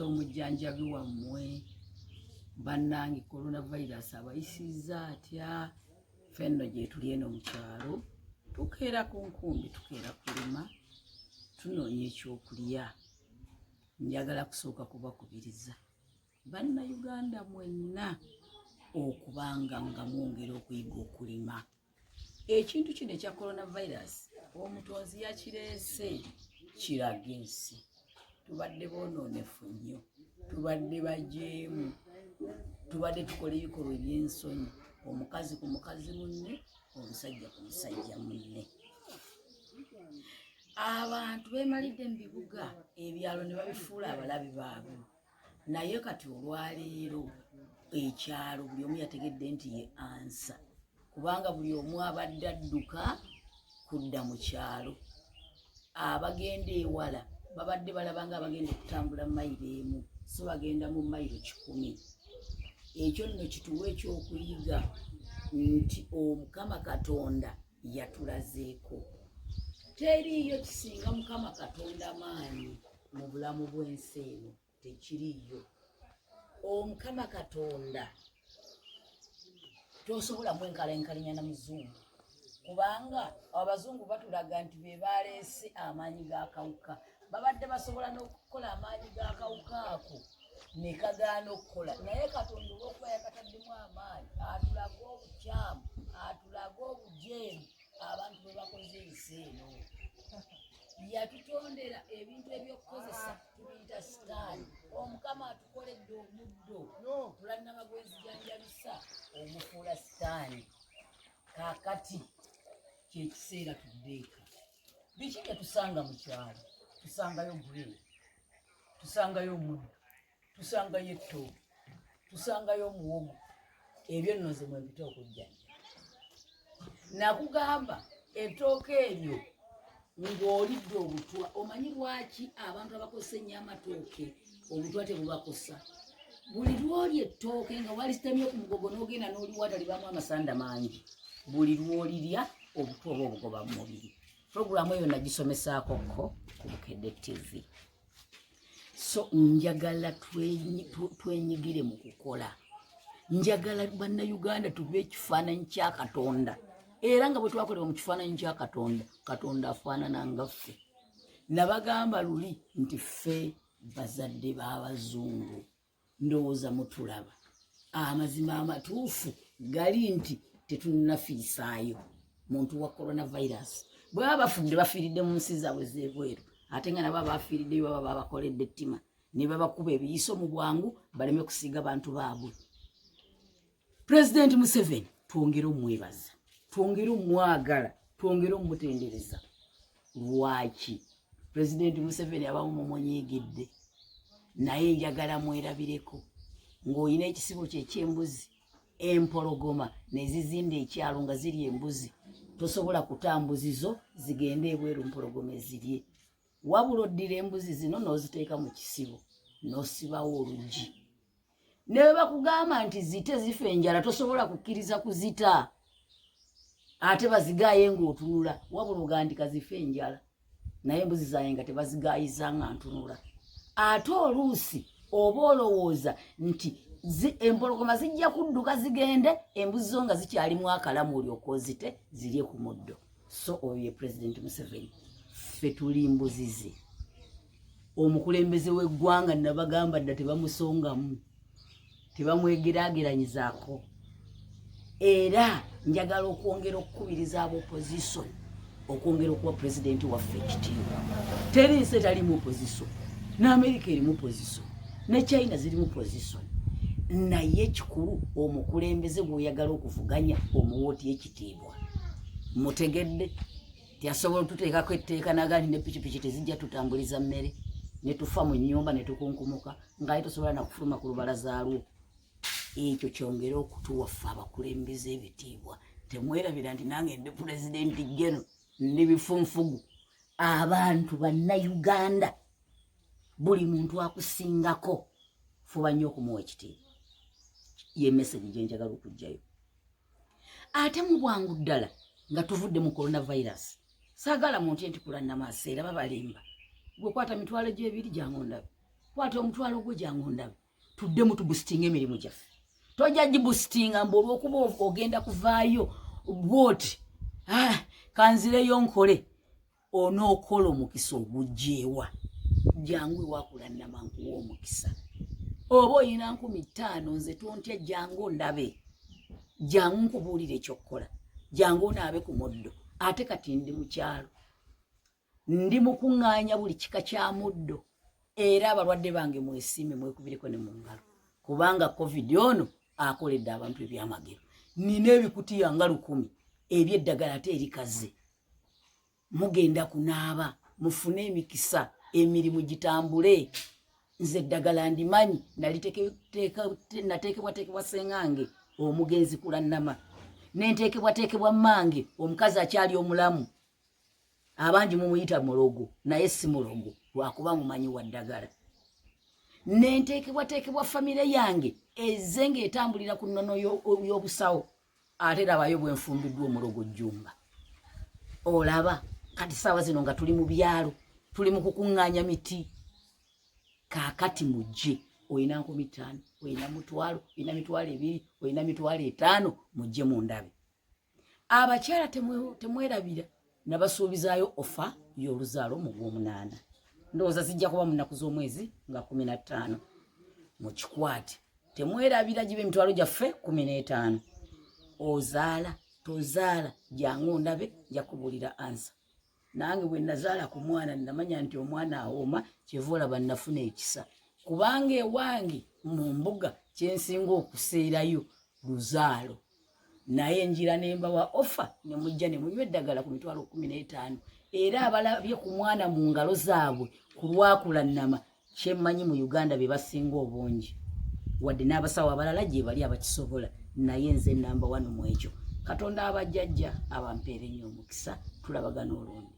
Nze omujjanjabi wammwe. Bannange, coronavirus abayisizza atya? Ffe nno gyetuli eno mu kyalo, tukeera ku nkumbi, tukeera kulima, tunoonya ekyokulya. Njagala kusooka kubakubiriza Bannayuganda mwenna okubanga nga mwongera okuyiga okulima. Ekintu kino ekya coronavirus omutonzi yakireese kiraga ensi tubadde boonoonefu nnyo, tubadde bajeemu, tubadde tukola ebikolwa eby'ensonyi, omukazi ku mukazi munne, omusajja ku musajja munne. Abantu beemalidde mu bibuga, ebyalo ne babifuula abalabi baabwe. Naye kati olwaleero ekyalo buli omu yategedde nti ye ansa, kubanga buli omu abadde adduka kudda mu kyalo. Abagenda ewala babadde balaba nga abagenda okutambula mayiro emu, so bagenda mu mayiro 100. Ekyo nno kituwa ekyokuyiga nti Omukama Katonda yatulazeeko teriiyo kisinga Mukama Katonda maanyi mu bulamu bw'ensi eno, tekiriiyo. Omukama Katonda tosobola mwenkalenkalenya na muzungu, kubanga abazungu batulaga nti be baleese amaanyi g'akawuka. Babadde basobola n'okukola amaanyi g'akawuka ako ne kagaana okukola, naye Katonda olw'okuba yakataddemu amaanyi, atulaga obukyamu, atulaga obujeemu abantu bwe bakoze ensi eno. Yatutondera ebintu ebyokukozesa, tubiyita sitaani. Omukama atukoledde omuddo tulannama gwenzijanjabisa, ogufuula sitaani. Kaakati kyekiseera tuddeeka. Biki bye tusanga mu kyalo? Tusangayo green, tusangayo omuddo, tusangayo ettooke, tusangayo omuwogo. Ebyo nno nze mwempita okujjanja. Nakugamba ettooke eryo ng'olidde obutwa. Omanyi lwaki abantu abakozesa ennyo amatooke obutwa tebubakosa? Buli lwoli ettooke nga walisitamye ku mugogo n'ogenda n'oliwata, libamu amasanda mangi. Buli lwolirya, obutwa oba obugoba mu mubiri. Puroguramu eyo nagisomesaako ko ku Bukedde TV. So njagala twenyigire mu kukola. Njagala Bannayuganda tube ekifaananyi kya Katonda, era nga bwe twakolebwa mu kifaananyi kya Katonda, Katonda afaanana nga ffe. Nabagamba luli nti ffe bazadde b'abazungu. Ndowooza mutulaba. Amazima amatuufu gali nti tetunnafiisaayo muntu wa coronavirus. Bwe baba bafudde, bafiiridde mu nsi zaabwe z'ebweru, ate nga nabo abafiiriddeyo baba babakoledde ettima ne babakuba ebiyiso mu bwangu baleme kusiiga bantu baabwe. Pulezidenti Museveni twongere omwebaza, twongere omwagala, twongere omutendereza. Lwaki Pulezidenti Museveni abamu mumunyiigidde? Naye njagala mwerabireko ng'olina ekisibo kye eky'embuzi, empologoma nezizinda ekyalo nga ziri embuzi. Tosobola kutambuzizo zigende ebweru mpologoma ezirye, wabula oddira embuzi zino n'oziteeka mu kisibo n'osibawo oluggi. Ne bwe bakugamba nti zite zifa enjala, tosobola kukkiriza kuzita ate bazigaaye ng'otunula, wabula ogandika zifa enjala. Naye embuzi zange nga tebazigaayiza nga ntunula. Ate oluusi oba olowooza nti empologoma zijja kudduka zigende, embuzi zo nga zikyalimu akalamu, olyoka ozite zirye ku muddo. So oyo ye Pulezidenti Museveni, ffe tuli mbuzi ze. Omukulembeze w'eggwanga nabagamba dda, tebamusongamu, tebamwegeraageranyizaako. Era njagala okwongera okukubiriza aba opposition okwongera okuwa pulezidenti waffe ekitiibwa. Teri nsi etalimu opposition. Ne Amerika erimu opposition, ne China zirimu opposition, naye kikulu omukulembeze gw'oyagala okuvuganya omuwa otya ekitiibwa? Mutegedde tiasobola otuteekako etteeka nagali ne pikipiki tezijja tutambuliza mmere, ne tufa mu nnyumba ne tukunkumuka ng'aye tosobola nakufuluma ku lubalaza lwo. Ekyo kyongere okutuwa ffe abakulembeze ebitiibwa. Temwerabira nti nange ndi pulezidenti geno, ndi bifunfugu. Abantu Bannayuganda, buli muntu akusingako fuba nnyo okumuwa ekitiibwa. Ye message gye njagala okugjayo. Ate mu bwangu ddala nga tuvudde mu coronavirus, saagala muntu nti kulanamaaso era babalimba. Gwe kwata 20,000 jangu ndabe. Kwata omutwalo gwo, jangu ndabe, tuddemu tuboostinga emirimu gyaffe. Tojja giboostinga mbu olwokuba ogenda kuvaayo bwoti, "Ah, kanzireyo nkole." Onookola omukisa ogugjeewa? Jangu ewakulannama nkuwa omukisa. Oba oyina 5000, nze tontya, jangu ndabe, jangu nkubuulire ekyokukola, jangu onaabe ku muddo. Ate kati ndi mu kyalo, ndi mukuŋŋaanya buli kika kya muddo, era abalwadde bange mwesiime, mwekubireko ne mu ngalo, kubanga COVID ono akoledde abantu ebyamagero. Nina ebikutiya nga 1000 ebyeddagala ate erikaze. Mugenda kunaaba mufune emikisa, emirimu gitambule. Nze eddagala ndimanyi, nateekebwateekebwa sengange omugenzi Kulannama, nenteekebwateekebwa mmange omukazi akyali omulamu. Abangi mumuyita mulogo, naye si mulogo, lwakuba mumanyi wa ddagala. Nenteekebwateekebwa famire yange ezze ng'etambulira ku nnono y'obusawo. Ate rabayo bwenfumbiddwa omulogo Jjumba. Olaba kati saawa zino nga tuli mu byalo, tuli mu kukuŋŋaanya miti. Kaakati mujje, olina 5000, olina 500, olina 20,000, olina 50,000, mujje mundabe. Abakyala temwerabira, nabasuubizaayo offer y'oluzaalo mu gw'omunaana. Ndowooza zijja kuba mu nnaku z'omwezi nga 15. Mukikwate, temwerabira, giba emitwalo gyaffe 15. Ozaala tozaala, jangu ondabe, nja kubuulira answer. Nange bwe nazaala ku mwana, namanya nti omwana awooma. Kyeva olaba nafuna ekisa, kubanga ewange mu mbuga kyensinga okuseerayo luzaalo, naye njira nembawa offer ne mujja ne munywa eddagala ku mitwalo 15. Era abalabye ku mwana mu ngalo zaabwe ku lwakulannama, kyemmanyi mu Uganda be basinga obungi, wadde n'abasawo abalala gye bali abakisobola, naye nze number one mu ekyo. Katonda abajjajja abampeere nnyo omukisa. Tulabagana olundi.